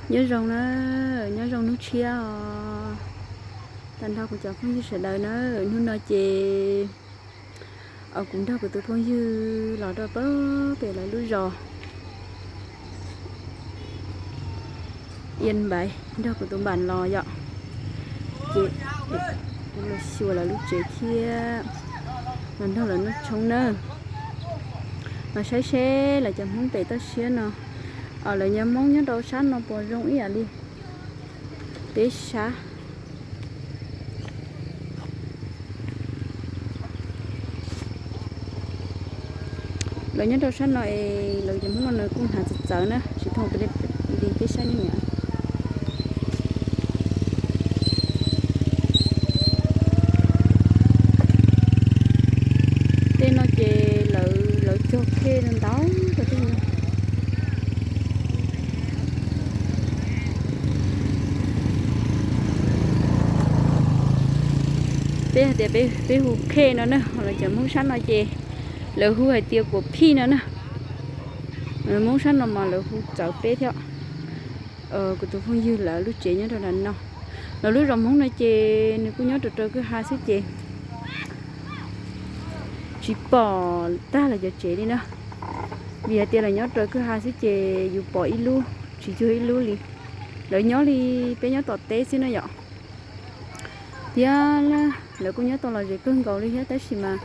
Nyob zoo na, nyob zoo hnub tshiab os. Tag nrho kuv cov phooj ywg sawv daws na, hnub no ces kuv nrog kuv tus phooj ywg los rau pem lawv lub zos Ian Npaiv, nrog kuv tus npam los yom. Ces los xyuas lawv lub tsev thiab los nrog lawv noj tshoob na. Los saib seb lawv cov Hmoob pem toj siab no, lawv cov Hmoob nyob rau sab no puas zoo ib yam li peb sab. Lawv nyob rau sab no es lawv cov Hmoob no nws kuj hnav txawv txawv na, tsis thooj li peb sab nyob niam. Tej no ces lawv cog khej ntau rau tej no. Peb hais tias peb hu khej no na, ho lawv cov Hmoob sab no ces lawv hu hais tias kuam phij no na. Hmoob sab no mas lawv hu txawv peb thiab. Kuv tus phooj ywg lawv lub tsev nyob rau nram no. Lawv lub zos Hmoob no ces nws kuj nyob rau raws kwj ha xwb ces tsis pom tag lawv cov tsev li na. Vim hais tias lawv nyob raws kwj ha xwb ces yus pom ib lub tsis cuag ib lub li. Lawv nyob li peb nyob tom teb xwb na yom. Thiab lawv kuj nyob tau lom zem kawg nkaus li thiab, tab sis mas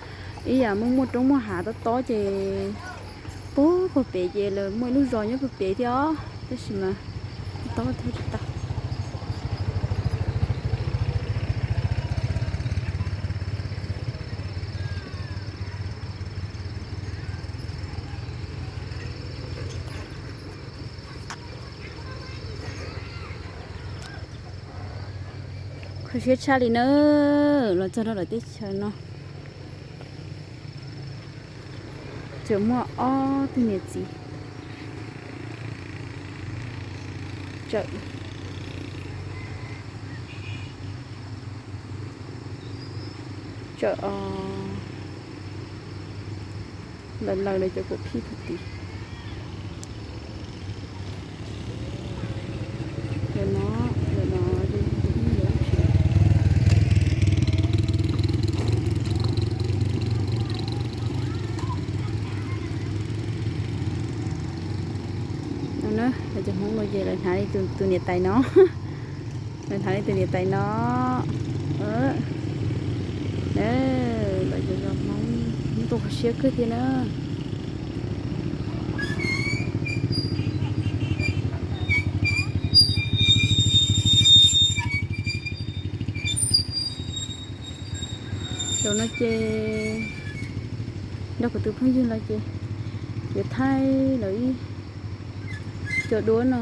ib yam muaj muaj roob muaj hav tob tob ces puag puag pem ces lawv muaj ib lub zos nyob puag pem thiab os, tab sis mas tob tob thiab tsis tau. Kho siab tshaj li na, los txog rau lawv teb chaws no tseem muaj ob tug niam txiv tsawm, tsawm os. Lawv laws lawv cov kuam phij puag tid. Lawv no, lawv no, no na, lawv cov Hmoob no ces lawv hnav li tus niam tais no. Lawv hnav li tus niam tais no. Lawv cov Hmoob muaj tuaj kho siab kawg thiab na. Zaum no ces nrog kuv tus phooj ywg los ces yuav thaij lawv ib co duab no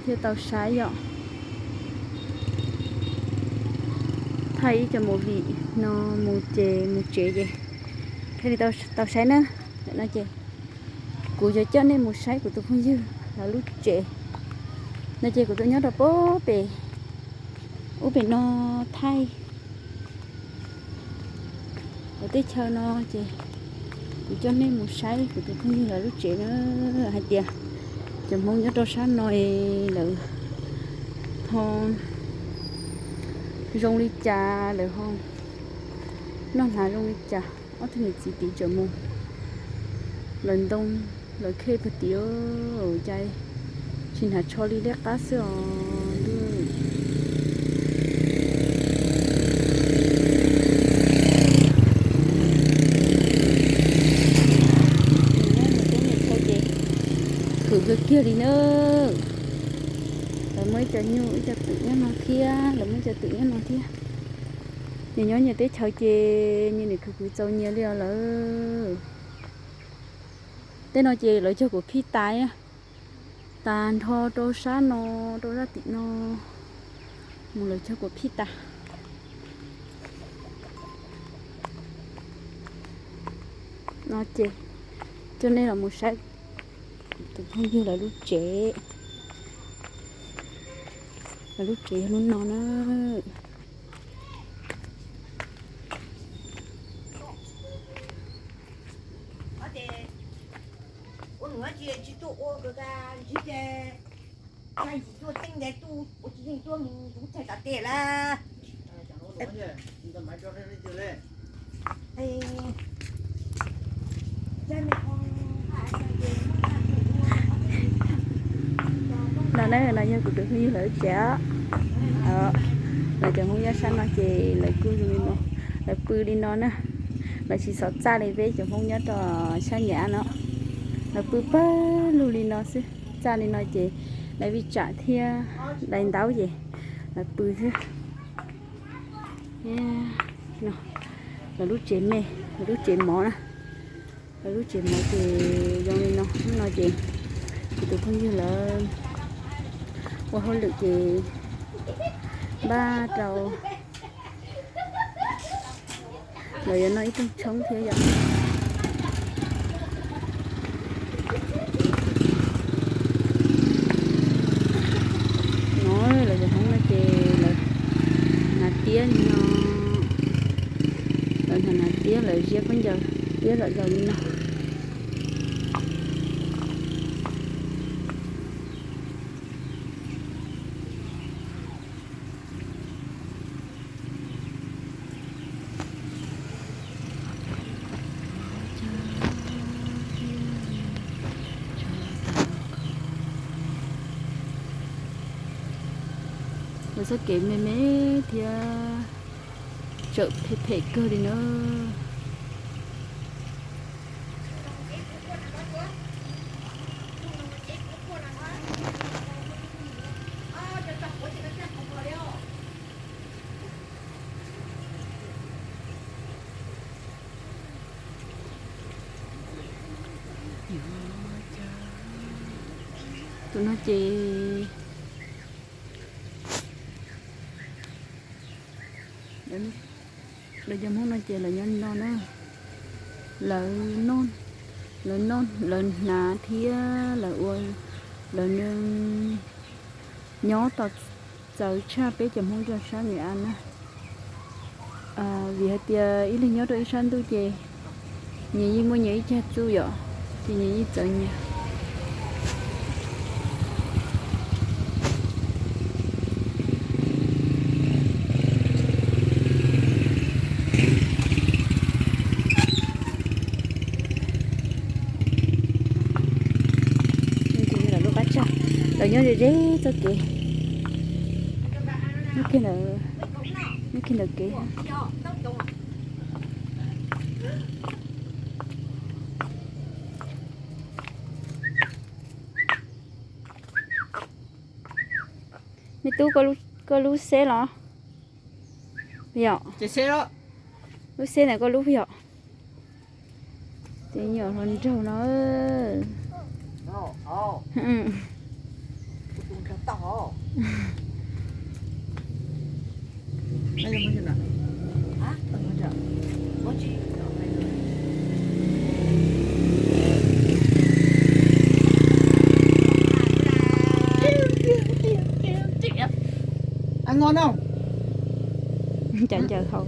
thiaj tau saib yom. Thaij ib co movie no mus ces mus tsev ces thiaj li tau saib na. Lawm no ces kuv yuav coj nej mus saib kuv tus phooj ywg lawv lub tsev no ces kuv tuaj nyob rau pem ub pem no thaij lawv teb chaws no ces kuv coj nej mus saib kuv tus phooj ywg lawv lub tsev na, hais tias cov Hmoob nyob rau sab no es lawv ho zoo li cas, lawv ho noj hnav zoo li cas. Ob tug niam txiv tid tseem mus lawv ntoo lawv khej puag tid, cas tsis hnav tsho li liab qab xwb os ntuj. Ces khwv kawg kiag li na. Lawv muaj ib co nyuj ib co twm nyob no thiab, lawv muaj ib co twm nyob no thiab. Nyias nyob nyias teb chaws ces nyias nim khwv khwv txaus nyias li os lawm. Tej no ces lawv cog kuam phij tas, tas nrho rau sab no, rau zaj tim no mus lawv cog kuam phij tas. No ces coj nej los mus saib tus phooj ywg lawv lub tsev. Lawv lub tsev yog lub no na. Tsis tuaj ua ka ntsib ces, yim tuaj teej ntes tuaj ua tsis yeej tuaj mus kuv txhais tav tes lawm. No na, no yog kuv tus phooj ywg lawv lub tsev. Lawv cov Hmoob nyob sab no ces lawv kuj zoo li no, lawv pw li no na. Lawv tsis xov txaj li peb cov Hmoob nyob rau sab Nyab no. Lawv pw pawg lug li no xwb, txaj li no ces dai vij tsam thiab dai ntaub ces lawv pw xwb. Lawv lub tsev me, lawv lub tsev mov na. Lawv lub tsev mov ces zoo li no, hnub no ces kuv tus phooj ywg lawv ua hauj lwm ces npaj rau lawv yuav noj ib rooj tshoob thiab yom. No lawv cov Hmoob no ces lawv hnav tiab li no, lawv hnav hnav tiab, lawv ziab khaub ncaws tiab zom zaws li no. Lawv txoj kev me me thiab tseem phem phem kawg li na. Tus no ces lawv cov Hmoob no ces lawv nyob li no na. Lawv noj, lawv noj, lawv hnav thiab lawv ua, lawv nyob tau txawv tshaj peb cov Hmoob nyob sab Nyab na. Vim hais tias ib leeg nyob rau ib sab ntuj ces nyias yeej muaj nyias ib cag txuj yom, ces nyias yeej txawv nyias. Lawv nyob ze ze txoj kev, nyob kiag ntawm kev. Me tub, koj lub xeb los? Yom, lub xeb ntawm koj lub yom. Ces nyuam hluas nraug no. Ncaws ncaws hauv.